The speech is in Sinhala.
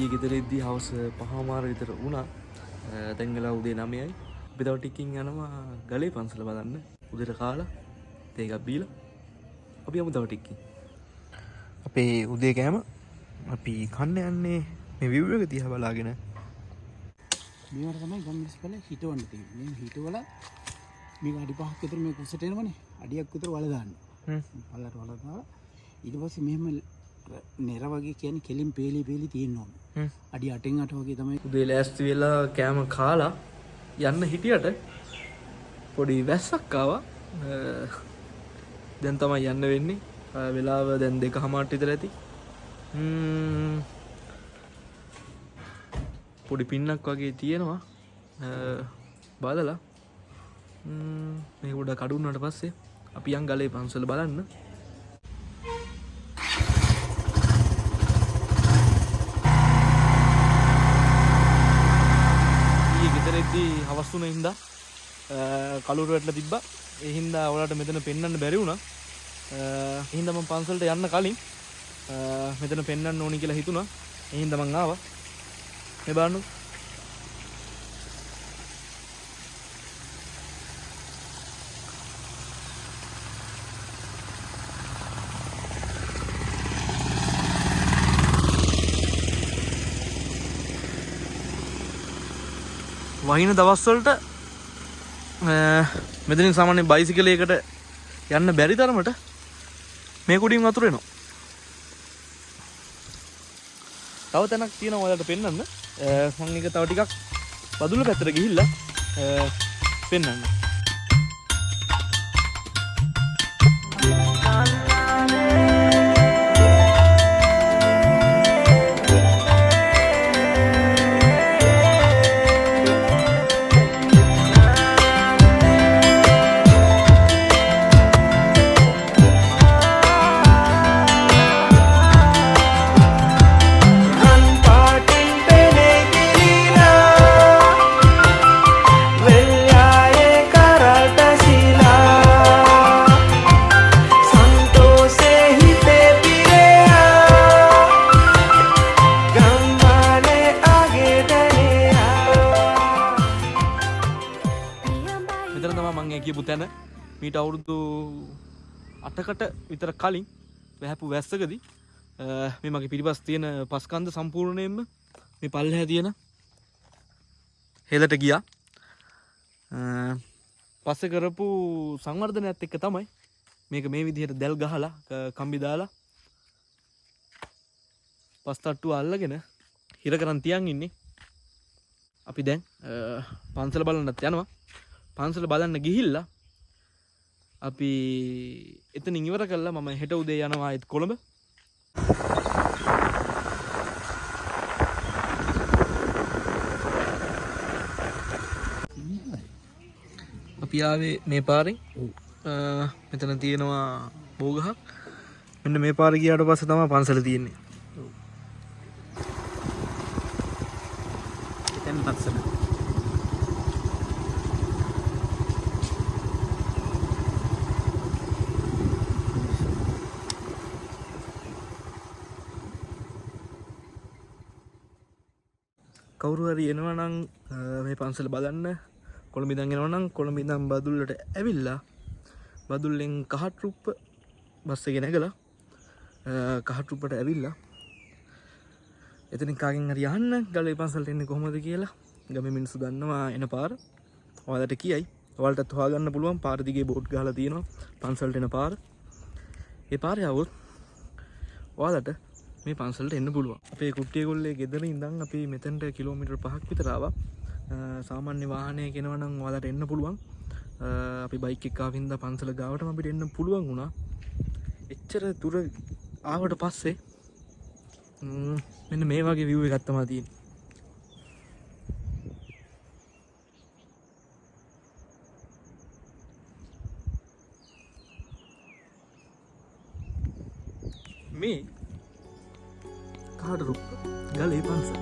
ඊයේ ගෙදර ඉද්දී හවස 5:00 විතර වුණා. දැන් වෙලාව උදේ 9යි. අපි තව ටිකකින් යනවා ගලේ පන්සල බලන්න. උදේට කාලා තේ එකක් බීලා අපි යමු තව ටිකකින්. අපේ උදේ කෑම අපි කන්න යන්නේ මේ විව් එක දිහා බලාගෙන. මේවට තමයි ගම්මිරිස් පැල හිටවන්න තියෙන්නේ. මේ හිටවලා මේක අඩි 5ක් විතර මේ කුසට එනවනේ. අඩියක් විතර වල දාන්න. පල්ලට වල දාලා ඊට පස්සේ මෙහෙම නෙර වගේ කියන්නේ කෙලින් පේලි පේලි තියෙන්න ඕන. අඩි 8න් 8 වගේ තමයි. උදේ ලෑස්ති වෙලා කෑම කාලා යන්න හිටියට පොඩි වැස්සක් ආවා. දැන් තමයි යන්න වෙන්නේ. වෙලාව දැන් 2:30 විතර ඇති. පොඩි පින්නක් වගේ තියෙනවා. බලලා මේක පොඩ්ඩක් අඩු වුණාට පස්සේ අපි යන් ගලේ පන්සල බලන්න. ඊයේ ගෙදර ඉද්දී හවස් වුණ හින්දා කළුවර වැටලා තිබ්බා. ඒ හින්දා ඔයාලට මෙතන පෙන්වන්න බැරි වුණා. ඒ හින්දා මම පන්සලට යන්න කලින් මෙතන පෙන්වන්න ඕනි කියලා හිතුණා. ඒ හින්දා මං ආවා. මේ බලන්න. වහින දවස් වලට මෙතනින් සාමාන්‍ය බයිසිකලයකට යන්න බැරි තරමට මේ කුඩින් වතුර එනවා. තව තැනක් තියෙනවා ඔයාලට පෙන්වන්න. මම ඒක තව ටිකක් බදුල්ල පැත්තට ගිහිල්ලා පෙන්වන්න. මෙතන තමයි මං ඒ කියපු තැන. මීට අවුරුදු 8කට විතර කලින් වැහැපු වැස්සකදී මේ මගේ පිටිපස්ස තියෙන පස්කන්ධ සම්පූර්ණයෙන්ම මේ පල්ලෙහා තියෙන හෙළට ගියා. පස්සේ කරපු සංවර්ධනයත් එක්ක තමයි මේක මේ විදිහට දැල් ගහලා කම්බි දාලා පස් තට්ටුව අල්ලගෙන හිර කරන් තියන් ඉන්නේ. අපි දැන් පන්සල බලන්නත් යනවා. පන්සල බලන්න ගිහිල්ලා අපි එතනින් ඉවර කළා. මම හෙට උදේ යනවා ආයෙත් කොළඹ. අපි ආවේ මේ පාරෙන්. මෙතන තියෙනවා බෝගහක්. මෙන්න මේ පාර ගියාට පස්සේ තමයි පන්සල තියෙන්නේ. එතන ලස්සන. කවුරු හරි එනවා නම් මේ පන්සල බලන්න කොළඹ ඉඳන් එනවා නම් කොළඹ ඉඳන් බදුල්ලට ඇවිල්ලා බදුල්ලෙන් කහට්රුප්ප බස් එකේ නැගලා කහට්රුප්පට ඇවිල්ලා එතනින් කාගෙන් හරි අහන්න ගලේ පන්සලට එන්නේ කොහොමද කියලා. ගමේ මිනිස්සු දන්නවා එන පාර. ඔයාලට කියයි. ඔයාලටත් හොයාගන්න පුළුවන් පාර දිගේ බෝඩ් ගහලා තියෙනවා පන්සලට එන පාර. ඒ පාරේ ආවොත් ඔයාලට මේ පන්සලට එන්න පුළුවන්. අපේ කුට්ටිය ගොල්ලේ ගෙදර ඉඳන් අපි මෙතනට කිලෝමීටර් 5ක් විතර ආවා. සාමාන්‍ය වාහනයක එනවා නම් ඔයාලට එන්න පුළුවන්. අපි බයික් එක ආවින්ද පන්සල ගාවටම අපිට එන්න පුළුවන් වුණා. එච්චර දුර ආවට පස්සේ මෙන්න මේ වගේ view එකක් තමයි තියෙන්නේ. මේ කහටරුප්ප ගලේ පන්සල.